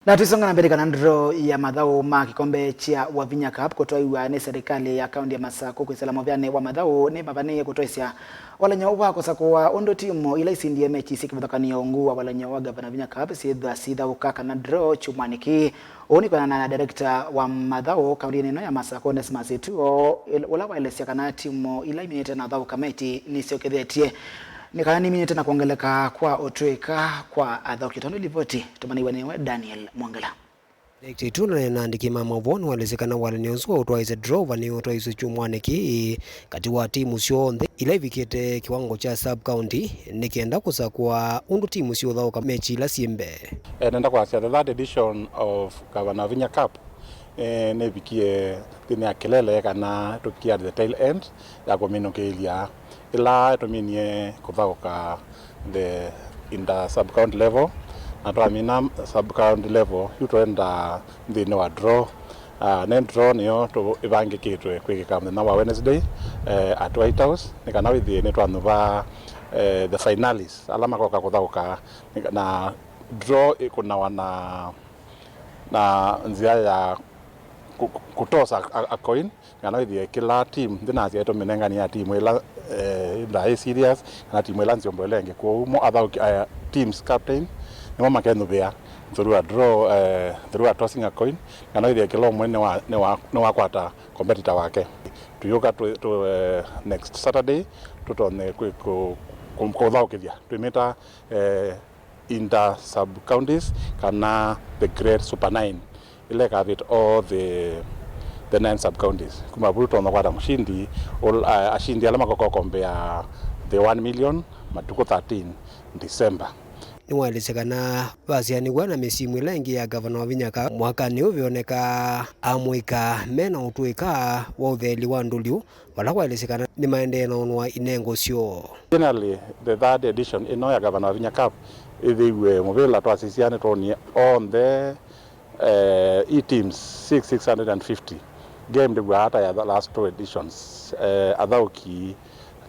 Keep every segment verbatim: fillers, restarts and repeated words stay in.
Na tũisonga na mbere, kana draw ya mathaũ ma kĩkombe kya Wavinya Cup kũtwaiwa nĩ serikali ya kaunti ya Masakũ kwĩsĩla mũvyanĩ wa mathaũ nĩmavanĩĩe kũtwaĩsya walany'o wa kũsakũa ũndũ timu ila isindie mechi syĩ kĩvathũkany'o ungu wa walany'o wa Gavana Wavinya Cup syĩthwa sithaũka kana draw kyumwanĩ kĩĩ. Ũu nĩ kwĩanana na director wa mathaũ kauntinĩ ĩno ya Masakũ, Onesmus Ituo, ũla waelesya kana timu ila iminĩte na ũthaũka mechi nĩsyokethetye nĩ kana nĩminĩte na kwongeleka kwa ũtw'ĩka kwa athaũki. Tondũ livoti tũmanĩiwe nĩwe Daniel Mwongela. Director Ituo na andĩki ma maũvoo nĩwaelesya kana walany'o ũsu wa ũtwaĩĩsya draw ũvanĩĩwe ũtwaĩĩsye kyumwanĩ kĩĩ katĩ wa timu syonthe ila ivikĩte kĩwango kya sub county nĩ kenda kũsakũa ũndũ timu siũthaũka mechi ila syĩ mbee. Eh, nenda kwasya the third edition of Governor Wavinya Cup, eh, nĩvikie nthĩnĩ ya kelele kana tũkikie at the tail end ya kũminũkĩlya ĩla tũminie kũthaũka the inter sub county level, na twamina sub county level yu twenda nthĩnĩ wa draw. Ah, ne draw nĩyo tũ- ĩvangĩkĩtwe kwĩkĩka mũthenya wa Wednesday, eh, at White House, nĩ kana wĩthĩe nĩtwanyuva, eh, the finalists ala makoka kũthaũka, nĩ- na draw ĩkũnawa na na nzĩa ya kũ- kũ- kũtosa a- a coin, kana wĩthĩe kĩla team, ndĩnasya ĩtũmĩnengani ya timu ĩla, eh, ndaĩ serious, kana timu ĩla nzyombole ĩngĩ. Kwoou mo athaũki aya, teams captain, nĩmo makenyuvĩa through a draw, eh, through a tossing a coin, kana wĩthĩe kĩla ũmwe nĩwa- nĩwa- nĩwakwata competitor wake. Tũyũka tũ- tũ- eh, next Saturday tũtonye kwĩ- kũ- kũ- kũthaũkĩthya twĩmĩta, eh, inter sub counties kana the great super nine, ila ĩkavĩta all the, the nine sub counties. Kuma vau tũtonya kwata mũshindi, ul- a- ashindi ala makoka ũkombea the one million matukũ thirteen December. Nĩwaelesya kana vasyaniw'a na mĩsimu ĩla ĩngĩ ya Gavana Wavinya Cup mwakanĩ ũũ veoneka amũika me na ũtũĩka wa ũtheeli wa ndũliu vala kwaelesya kana nĩmaendee na ũnũa inengo syoo. Generally, the third edition ĩno ya Gavana Wavinya Cup ĩthĩiwe mũvĩla twasisya nĩtwonie onthe, eh, i teams six, six hundred and fifty game ndĩw'a ata ya the last two editions, eh, athaũki,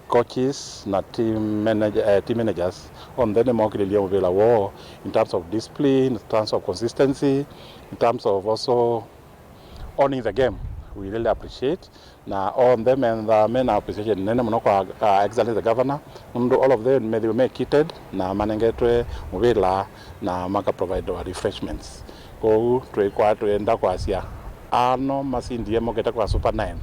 coaches na team, manage, eh, team managers onthe nĩmokĩlĩlye mũvĩla woo in terms of discipline, in terms of consistency, in terms of also owning the game. We really appreciate. Na onthe menthaa mena appreciation nene mũno kwa, uh, Excellency the Governor, nũndũ all of them methiwe me kitted na manengetwe mũvĩla na maka provide our refreshments. Kwoou twĩkwa twĩenda kwasya ano masindie mokĩte kwa Super nine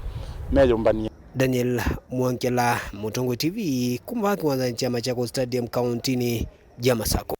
meyũmbanie. Daniel Mwongela, Mũtongoi T V, kuma vaa kĩwanzanĩ kya Machakos Stadium, kauntinĩ ya Masakũ.